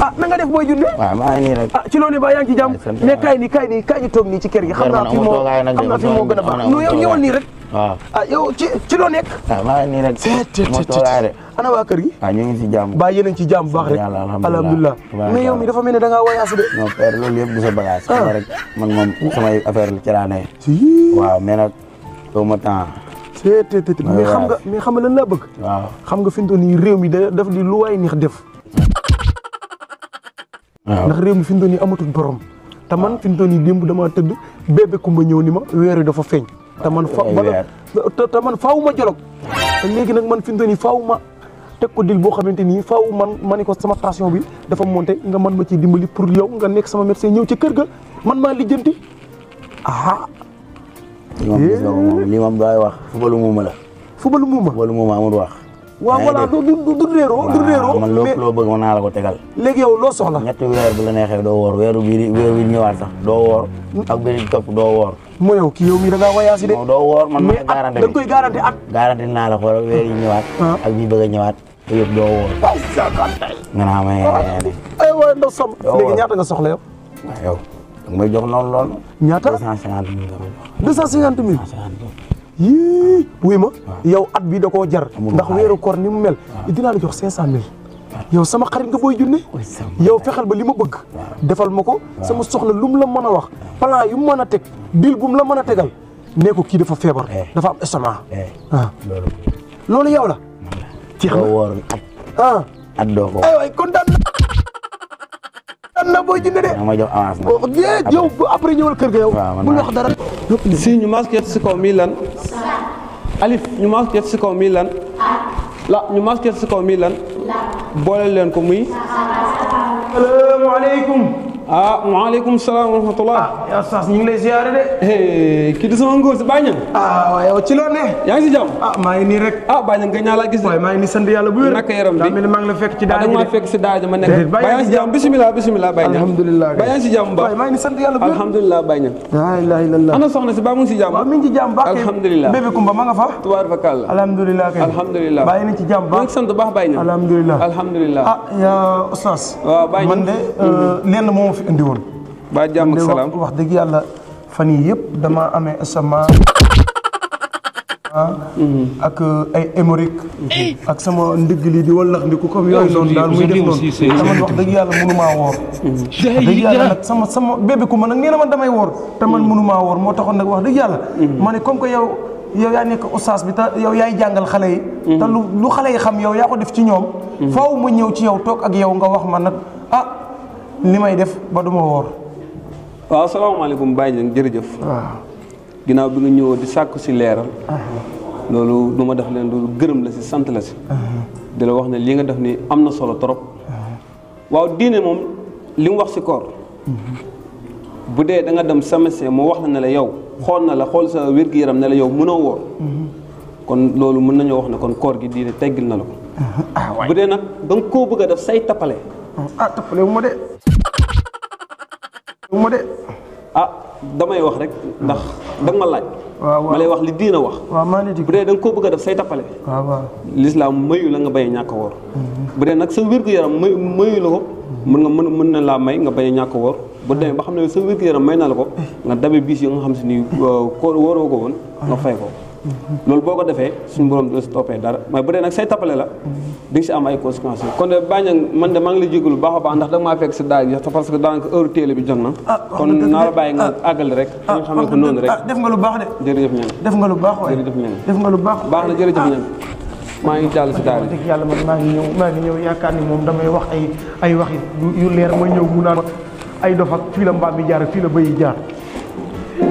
ah na nga def booy junne. waaw maa ngi nii rek. ah ci loolu ba yaa ngi ci jàmm mais kaay ñu toog nii ci kër gi. xam naa fi moo gën a baax non yow ñëwal nii rek. waaw ah yow ci loo nekk. waaw maa ngi nii rek. moo toogaay de. ana waa kër gi. waaw ñu ngi ci jàmm. ba yéen a ngi ci jàmm bu baax rek. alhamdulilah mais yow mi dafa mel ne da ngaa voyage de. non père loolu yëpp du sa bagage. xam rek man moom samay affaire la ci laa ne. waaw mais nag doo ma temps. mais xam nga lan laa bëgg. waaw xam nga fi mu toll nii réew mi daf di lu waay neex def. waaw ndax réew mi fi mu toll nii amatul borom. te man fi mu toll nii démb damaa tëdd bébé kumba ñëw ni ma weer wi dafa feeñ. te man faaw ma jolog. te léegi nag man fi mu toll nii faaw ma teg ko dil boo xamante ni faaw ma ni ko sama tension bi dafa monté nga man ma ciy dimbali pour yow nga nekk sama médecin ñëw ci kër ga man maa lijjanti ah. lii moom dooy wax fubalu muuma la. fubalu muuma amul wax. waaw voilà du réeroo man loo bëgg mën naa la ko tegal. léegi yow loo soxla. ñetti weer bu la neexee doo woor weer wi ñëwaat sax doo woor. ak benn topp doo woor. moo yow kii yow mii da ngaa voyage de. non doo woor man ma garanti da nga koy garanti at. garanti naa la xoolal weer yi ñëwaat. ak bii bëgg a ñëwaat te yëpp doo woor. nga naa may aywa ndaw Samb. léegi ñaata nga soxla yow. waaw yow da may jox lool. ñaata 250 000 nga may jox. 250 000. yii wuy ma yow at bi da koo jar ndax weeru koor ni mu mel dinaa la jox 500 000 yow sama xarit nga booy junne yow fexeel ba li ma bëgg defal ma ko sama soxna lu mu la mën a wax plan yu mu mën a teg dil bu mu la mën a tegal nee ko kii dafa feebar dafa am estomac loolu yow la ci xam woor at doo ko ay waay kon daan na booy junne de ma jox avance nag yow après ñëwal kër ga yow bul wax dara si ñu masque ci kaw mi lan alif ñu masque ci kaw mi lan la ñu masque ci kaw mi lan boole leen ko muy salaamaaleykum waaleykum salaam wa rahmatullah yaa saas ñu ngi lay ziyaare de kii di sama ngóor si bàñña waaw yow ci loo ne yaa ngi si jàmm maa ngi nii rek bàñña nga ñaa laa gis waaye maa ngi nii sant yàlla bu wér naka yaram bi maa ngi la fekk ci daara ji maa fekk si daara ji ma nekk ba yaa ngi si jàmm bismillah bàñña alhamdulilah ba yaa ngi si jàmm ba maa ngi nii sant yàlla bu wér alhamdulilah bàñña la ilaha illallah ana soxna si ba mu ngi si jàmm waaw mi ngi ci jàmm baax alhamdulilah bébé Kumba ma nga fa tubaar fa kàlla alhamdulilah kay alhamdulilah bàyyi na ci jàmm baax sant baax bàñña alhamdulilah alhamdulilah yaa oustaz waaw bàñña man de lenn moo ma fi indi woon ba jàmm ak salaam wax dëgg yàlla fan yii yëpp dama amee estomac ak ay hémorroïde ak sama ndigg lii di wallax ndiku comme yooyu noonu daal muy def noonu dama wax dëgg yàlla mënumaa woor dëgg yàlla nag sama bébé ku ma nag nee na man damay woor te man mënumaa woor moo taxoon nag wax dëgg yàlla ma ne comme que yow yaa nekk oustaz bi te yow yaay jàngal xale yi te lu xale yi xam yow yaa ko def ci ñoom faaw ma ñëw ci yow toog ak yow nga wax ma nag li may def ba duma woor waaw salaamaaleykum Baye Niang jërëjëf. waaw. ginnaaw bi nga ñëwoo di sàkku si leeral. loolu du ma def leen loolu gërëm la si sant la si. di la wax ne li nga def ni am na solo trop. waaw diine moom li mu wax si koor. bu dee da nga dem sa médecin mu wax la ne la yow xool na la xool sa wér-gu-yaram ne la yow mënoo woor. kon loolu mën nañoo wax ne kon koor gi diine teggil na la ko. bu dee nag da nga koo bëgg a def say tappale. tappale wu ma de. damay wax rek ndax danga ma laaj. ma lay wax li diina wax. bu dee da nga koo bëgg a def say tappale. lislaam mayu la nga bañ a ñàkk a woor. bu dee nag sa wér-gu-yaram mayu la ko. mën na laa may nga bañ a ñàkk a woor bu demee ba xam ne sa wér-gu-yaram may na la ko. nga dabe bis yi nga xam si ni ko wóoroo ko woon nga fay ko. loolu boo ko defee suñu borom doo si toppee dara mais bu dee nag say tappale la di nga si am ay conséquences kon de Baye Niang man de maa ngi lay jégalu baax a baax ndax da nga maa fekk si daal yi parce que daanaka heure téele bi jot na kon naa la bàyyi nga àggali rek nga xam ne ko noonu rek def nga lu baax de jërëjëf Niang def nga lu baax waaye jërëjëf Niang def nga lu baax baax na jërëjëf Niang maa ngi jàll si daal yi dëgg yàlla man maa ngi ñëw yaakaar ni moom damay wax ay wax yu leer ma ñëw mu naan ay dof ak fii la mbaam mi jaar fii la bëy yi jaar